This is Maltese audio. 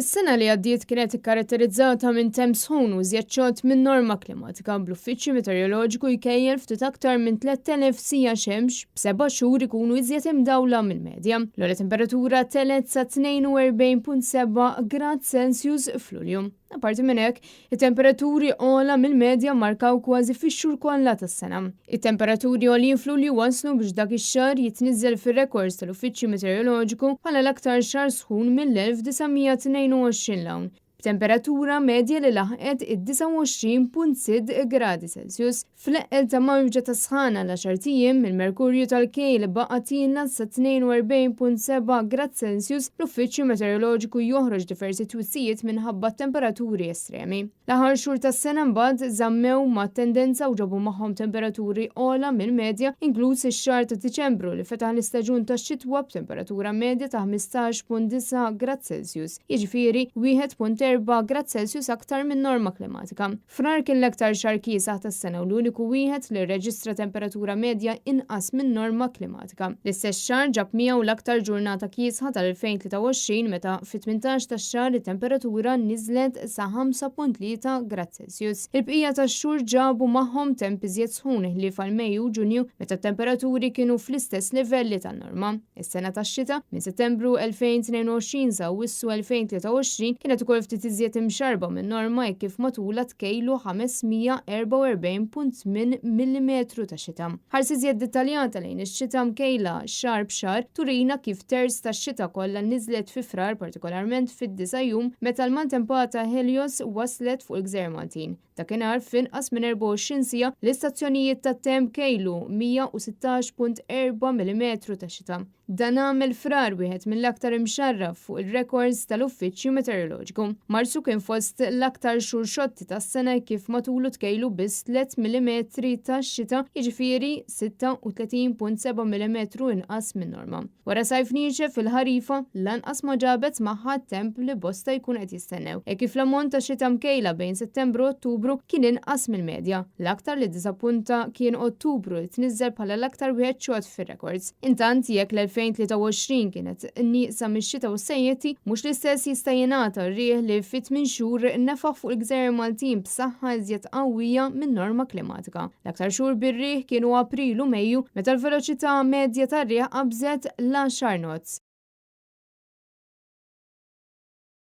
Is-sena li għaddiet kienet ikkaratterizzata minn temp sħun u iżjed xott min-norma klimatika, bl-Uffiċċju Meteoroloġiku jkejjel ftit aktar minn 3,000 siegħa xemx, b'seba' xhur ikunu iżjed imdawla mill-medja. L-ogħla temperatura telgħet sa 42.7 grad Celsius f'Lulju. Apparti minn hekk, it-temperaturi ogħla mill-medja mmarkaw kważi fix-xhur kollha tas-sena. It-temperaturi għoljin f'Lulju wasslu biex dak ix-xahar jitniżżel fir-rekords tal-Uffiċċju Meteoroloġiku bħala l-aktar xahar sħun mill-1922 'l hawn, b'temperatura medja li laħqet id-29.6 gradi Celsius. Fl-eqqel ta' mawġa ta' sħana l-għaxart ijiem, il-merkurju tal-kejl baqa' tiela' sa 42.7 grad Celsius, bl-Uffiċċju Meteoroloġiku joħroġ diversi twissijiet minħabba t-temperaturi estremi. L-aħħar xhur tas-sena mbagħad żammew mat-tendenza u ġabu magħhom temperaturi ogħla mill-medja, inkluż ix-xahar ta' Diċembru li fetaħ l-istaġun tax-xitwa b'temperatura medja ta' 15.9 grad Celsius, jiġifieri 1.4 grad Celsius aktar min-norma klimatika. Frar kien l-aktar xahar kiesaħ tas-sena u l-uniku wieħed li rreġistra temperatura medja inqas min-norma klimatika. L-istess xahar ġab miegħu l-aktar ġurnata kiesħa tal-2023 meta fit-18 tax-xahar it-temperatura niżlet sa 5.3 grad Celsius. Il-bqija tax-xhur ġabu magħhom temp iżjed sħun ħlief għal Mejju u Ġunju meta t-temperaturi kienu fl-istess livelli tan-norma. Is-sena tax-xita, minn Settembru 2022 sa Awwissu 2023, kienet ukoll ftit iżjed imxarrba min-norma hekk kif matulha tkejlu 544.8 millimetru ta' xita. Ħarsa iżjed dettaljata lejn ix-xita mkejla xahar b'xahar turina kif terz tax-xita kollha niżlet fi Frar partikolarment fid-disa' jum meta l-maltempata Helios waslet fuq il-gżejjer Maltin. Dakinhar, f'inqas minn 24 siegħa, l-istazzjonijiet tat-temp kejlu 116.4 millimetru ta' xita. Dan għamel Frar wieħed mill-aktar imxarraf fuq il-rekords tal-Uffiċċju Meteoroloġiku. Marzu kien fost l-aktar xhur xotti tas-sena hekk kif matulu tkejlu biss tliet millimetri ta' xita, jiġifieri 36.7 millimetru inqas min-norma. Wara sajf niexef, il-ħarifa lanqas ma ġabet magħha t-temp li bosta jkunu qed jistennew, hekk kif l-ammont ta' xita mkejla bejn Settembru u Ottubru kien inqas mill-medja. L-aktar li ddiżappunta kien Ottubru li tniżżel bħala l-aktar wieħed xott fir-rekords. Intant, jekk l-2023 kienet nieqsa mix-xita u s-sejjetti, mhux l-istess jista' jingħad għar-riħ li fi tmien xhur nefaħ fuq il-gżejjer Maltin b'saħħa iżjed qawwija min-norma klimatika. L-aktar xhur bir-riħ kienu April u Mejju meta l-veloċità medja tar-riħ qabżet l-għaxar knots.